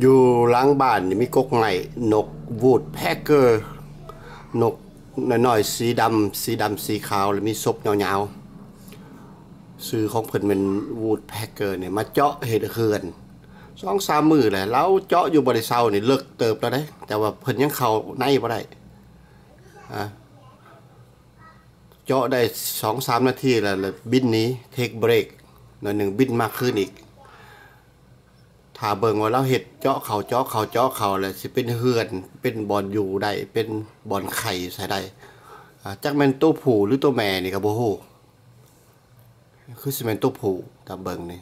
ຢູ່ຫຼັງບ້ານນີ້ມີກົກໄມ້ ນົກ Woodpecker ນົກນ້ອຍໆ ສີດຳ ສີດຳ ສີຂາວ ແລະມີສົບຍາວໆ. ຊື່ຂອງເພິ່ນແມ່ນ Woodpecker ນີ້ ມາເຈາະເຮັດເຮືອນສອງສາມມື້ແລ້ວ. ລາວເຈາະຢູ່ບໍ່ໄດ້ເຊົານີ້ ເລິກເຕີບແລ້ວເດ້ ແຕ່ວ່າເພິ່ນຍັງເຂົ້າໃນບໍ່ໄດ້. ອາ ເຈາະໄດ້ສອງສາມນາທີແລ້ວ ແລ້ວບິນໜີ ເທກເບຣກໜ້ອຍໜຶ່ງ ບິນມາຄືນອີກ. ຖ້າເບິ່ງວ່າລາວເຮັດເຈາະເຂົ້າ ເຈາະເຂົ້າ ເຈາະເຂົ້າ ແລ້ວຊິເປັນເຮືອນ ເປັນບ່ອນຢູ່ໄດ້ ເປັນບ່ອນໄຂ່ໃສ່ໄດ້. ອາ ຈັກແມ່ນໂຕຜູ້ ຫຼື ໂຕແມ່ນີ້ກໍບໍ່ຮູ້ ຄືຊິແມ່ນໂຕຜູ້ ຕາມເບິ່ງນີ້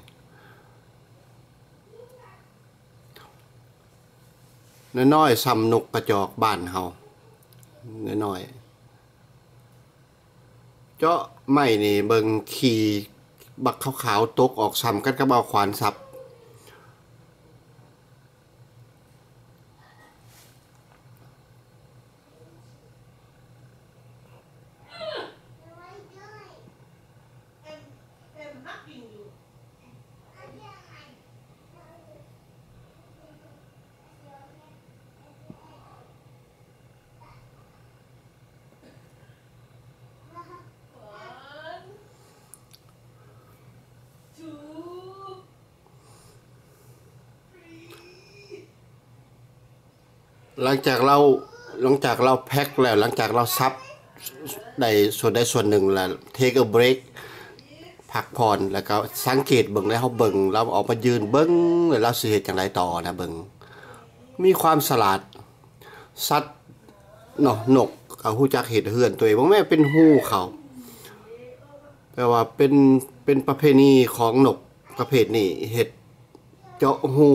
ນ້ອຍໆ ສ່ຳນົກກະຈອກບ້ານເຮົາ ນ້ອຍໆ. ເຈາະໄມ້ນີ້ເບິ່ງ ຂີ້ບັກຂາວໆ ຕົກອອກສ່ຳກັນກັບເອົາຂວານສັບ. One, two, three. ຫຼັງຈາກລາວ ຫຼັງຈາກລາວແພັກແລ້ວ ຫຼັງຈາກລາວສັບໄດ້ສ່ວນໃດສ່ວນໜຶ່ງແລ້ວ ເທກເອເບຣກ ພັກຜ່ອນ ແລ້ວກໍສັງເກດເບິ່ງ ແລ້ວເຮົາເບິ່ງ ລາວອອກມາຢືນເບິ່ງ ແລ້ວລາວຊິເຮັດຈັ່ງໃດຕໍ່ນະ ເບິ່ງ ມີຄວາມສະຫຼາດ. ສັດເນາະ ນົກກໍຮູ້ຈັກເຮັດເຮືອນຕົວເອງ ບໍ່ແມ່ນເປັນຮູເຂົາ ແປວ່າເປັນ ເປັນປະເພນີຂອງນົກປະເພດນີ້ ເຮັດເຈາະຮູ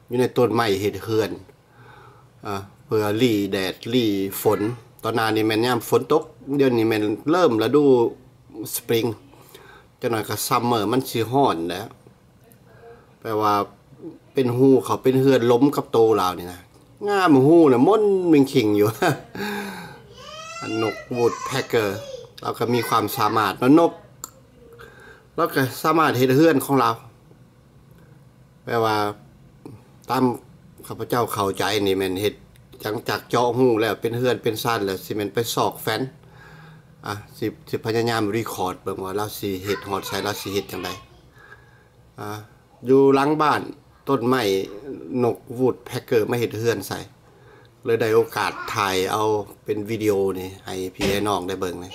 ຢູ່ໃນຕົ້ນໄມ້ເຮັດເຮືອນ ອາ ເພື່ອຫຼີ້ແດດຫຼີ້ຝົນ. ຕອນໜ້ານີ້ແມ່ນຍາມຝົນຕົກ ດຽວນີ້ແມ່ນເລີ່ມລະດູສະປຣິງ ຈັກໜ້ອຍກໍຊັມເມີ ມັນຊິຮ້ອນແລ້ວ. ແປວ່າເປັນຮູເຂົາ ເປັນເຮືອນລົມກັບໂຕລາວນີ້ນະ ງາມ ຮູນະມົນມິງຄິງຢູ່. ອັນນົກ Woodpecker ລາວກໍມີຄວາມສາມາດເນາະ ນົກ ລາວກໍສາມາດເຮັດເຮືອນຂອງລາວ. ແປວ່າຕາມຂ້າພະເຈົ້າເຂົ້າໃຈນີ້ແມ່ນເຮັດ ຫຼັງຈາກເຈາະຮູແລ້ວເປັນເຮືອນເປັນຊານແລ້ວ ຊິແມ່ນໄປຊອກແຟນ ອາ ຊິ ຊິພະຍາຍາມຣີຄອດເບິ່ງວ່າລາວຊິເຮັດຮອດໃສ ລາວຊິເຮັດຈັ່ງໃດ. ອາ ຢູ່ຫຼັງບ້ານ ຕົ້ນໄມ້ ນົກ Woodpecker ມາເຮັດເຮືອນໃສ່ ເລີຍໄດ້ໂອກາດຖ່າຍເອົາເປັນວິດີໂອນີ້ໃຫ້ພີ່ໃຫ້ນ້ອງໄດ້ເບິ່ງ. ໂອ້ຍ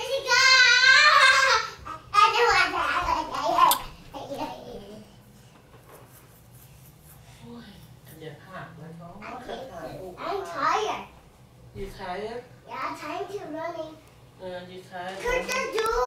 ອັນຢາກຫາກແລ້ວເນາະ. I'm tired. You tired? Yeah, time to running. ເອີ you tired? Could you do